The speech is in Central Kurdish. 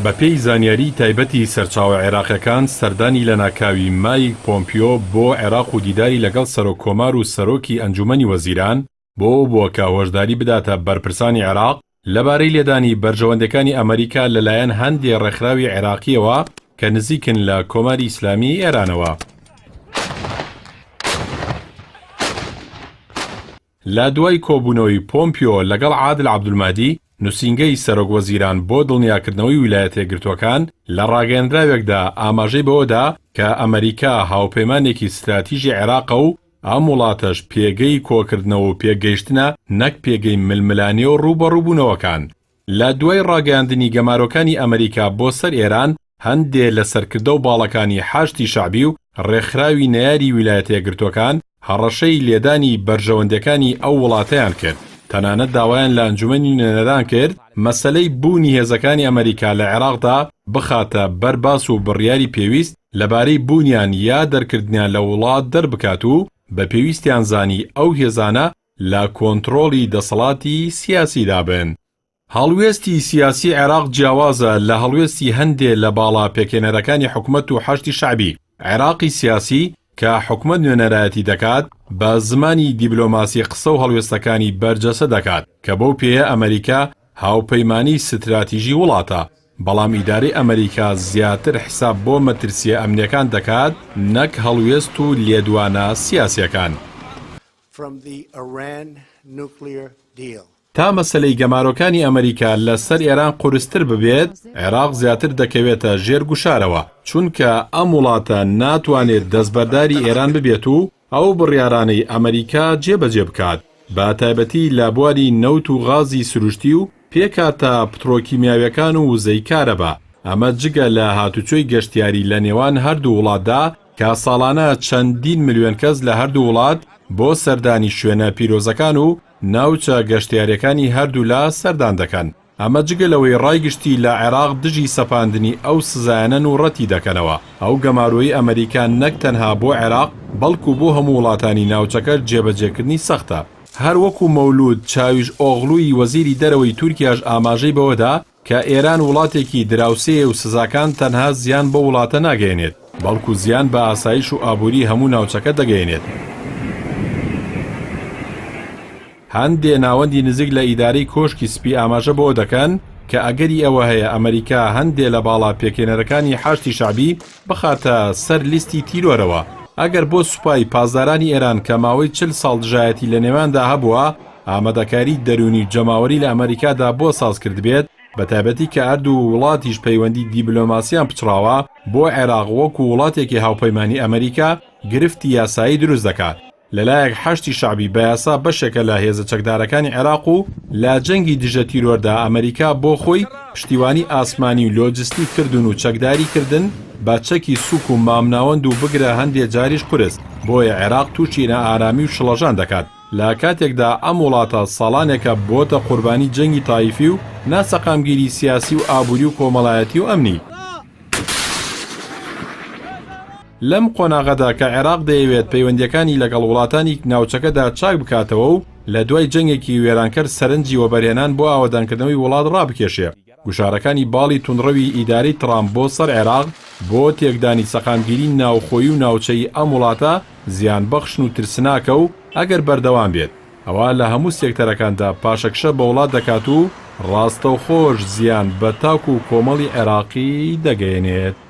بەپێی زانیاریی تایبەتی سەرچاوە عێراقیەکان، سەردانی لەناکاوی مایک پۆمپیۆ بۆ عێراق و دیداری لەگەڵ سەرۆک کۆمار و سەرۆکی ئەنجومەنی وەزیران، بۆ ئەوە بووە کە هۆشداری بداتە بەرپرسانی عێراق لەبارەی لێدانی بەرژەوەندیەکانی ئەمەریکا لەلایەن هەندێ ڕێکخراوی عێراقیەوە کە نزیکن لە کۆماری ئیسلامی ئێرانەوە. لە دوای کۆبوونەوەی پۆمپیۆ لەگەڵ عادل عەبدولمەهدی، نووسینگەی سەرۆک وەزیران بۆ دڵنیاکردنەوەی ویلایەتەیەکگرتووەکان لە ڕاگەیەندراوێکدا ئاماژەی بەوەدا کە ئەمەریکا هاوپەیمانێکی ستراتیژی عێراقە و ئەم وڵاتەش پێگەی کۆکردنەوە و پێکگەیشتنە نەک پێگەی ململانێ و ڕووبەڕووبوونەوەکان. لە دوای ڕاگەیاندنی گەمارۆکانی ئەمەریکا بۆ سەر ئێران، هەندێ لە سەرکردە و باڵەکانی حەشدی شەعبی و ڕێکخراوی نەیاری ویلایەتەیەکگرتووەکان هەڕەشەی لێدانی بەرژەوەندیەکانی ئەو وڵاتەیان کرد، تەنانەت داوایان لە ئەنجومەنی نوێنەران کرد مەسەلەی بوونی هێزەکانی ئەمەریکا لە عێراقدا بخاتە بەر باس و بڕیاری پێویست لەبارەی بوونیان یا دەرکردنیان لە وڵات دەربکات و بە پێویستیان زانی ئەو هێزانە لە کۆنتڕۆڵی دەسەڵاتی سیاسیدا بن. هەڵوێستی سیاسی عێراق جیاوازە لە هەڵوێستی هەندێ لە باڵا پێکهێنەرەکانی حکومەت و حەشدی شەعبی. عێراقی سیاسی کە حکومەت نوێنەرایەتی دەکات، بە زمانی دیبلۆماسی قسە و هەڵوێستەکانی بەرجەستە دەکات، کە بەو پێیە ئەمەریکا هاوپەیمانی ستراتیژی وڵاتە، بەڵام ئیدارەی ئەمەریکا زیاتر حساب بۆ مەترسییە ئەمنییەکان دەکات نەک هەڵوێست و لێدوانە سیاسییەکان. تا مەسەلەی گەمارۆکانی ئەمەریکا لە سەر ئێران قورستر ببێت، عێراق زیاتر دەکەوێتە ژێر گوشارەوە، چونکە ئەم وڵاتە ناتوانێت دەستبەرداری ئێران ببێت و ئەو بڕیارانەی ئەمەریکا جێبەجێ بکات، بە تایبەتی لە بواری نەوت و غازی سروشتی و پێکهاتە پترۆکیمیاویەکان و وزەی کارەبا، ئەمە جگە لە هاتوچۆی گەشتیاری لە نێوان هەردوو وڵاتدا کە ساڵانە چەندین ملیۆن کەس لە هەردوو وڵات بۆ سەردانی شوێنە پیرۆزەکان و ناوچە گەشتیاریەکانی هەردوولا سەردان دەکەن، ئەمە جگە لەوەی ڕای گشتی لە عێراق دژی سەپاندنی ئەو سزایانەن و ڕەتی دەکەنەوە، ئەو گەمارۆی ئەمەریکا نەک تەنها بۆ عێراق بەڵکو بۆ هەموو وڵاتانی ناوچەکە جێبەجێکردنی سەختە. هەر وەکو مەولود چاویش ئۆغلوی وەزیری دەرەوەی تورکیاش ئاماژەی بەوەدا کە ئێران وڵاتێکی دراوسێیە و سزاکان تەنها زیان بەو وڵاتە ناگەیەنێت، بەڵکو زیان بە ئاسایش و ئابووری هەموو ناوچەکە دەگەیەنێت. هەندێ ناوەندی نزیک لە ئیدارەی کۆشکی سپی ئاماژە بەوە دەکەن کە ئەگەری ئەوە هەیە ئەمەریکا هەندێ لە باڵا پێکهێنەرەکانی حەشدی شەعبی بخاتە سەر لیستی تیرۆرەوە. ئەگەر بۆ سوپای پاسدارانی ئێران کە ماوەی 40 ساڵ دژایەتی لە نێواندا هەبووە، ئامادەکاری دەروونی و جەماوەری لە ئەمەریکادا بۆ ساز کردبێت، بەتایبەتی کە هەردوو وڵاتیش پەیوەندی دیبلۆماسیان پچڕاوە، بۆ عێراق وەکو وڵاتێکی هاوپەیمانی ئەمەریکا گرفتی یاسایی دروست دەکات. لەلایەک حەشدی شەعبی بە یاسا بەشێکە لە هێزە چەکدارەکانی عێراق و لە جەنگی دژە تیرۆردا ئەمەریکا بۆ خۆی پشتیوانی ئاسمانی و لۆجستی کردن و چەکداری کردن بە چەکی سوک و مامناوەند و بگرە هەندێ جاریش قورس، بۆیە عێراق تووشی نائارامی و شڵەژان دەکات. لە کاتێکدا ئەم وڵاتە ساڵانێکە بۆتە قوربانی جەنگی تایفی و ناسەقامگیری سیاسی و ئابووری و کۆمەڵایەتی و ئەمنی. لەم قۆناغەدا کە عێراق دەیەوێت پەیوەندییەکانی لەگەڵ وڵاتانی ناوچەکەدا چاک بکاتەوە و لە دوای جەنگێکی وێرانکەر سەرنجی وەبەرهێنان بۆ ئاوەدانکردنەوەی وڵات ڕابکێشێ، گوشارەکانی باڵی توندڕەوی ئیدارەی تڕامپ بۆ سەر عێراق بۆ تێکدانی سەقامگیری ناوخۆیی و ناوچەیی ئەم وڵاتە زیانبەخشن و ترسناکە و ئەگەر بەردەوام بێت ئەوا لە هەموو سێکتەرەکاندا پاشەکشە بە وڵات دەکات و ڕاستەوخۆش زیان بە تاک و کۆمەڵی عێراقی دەگەیەنێت.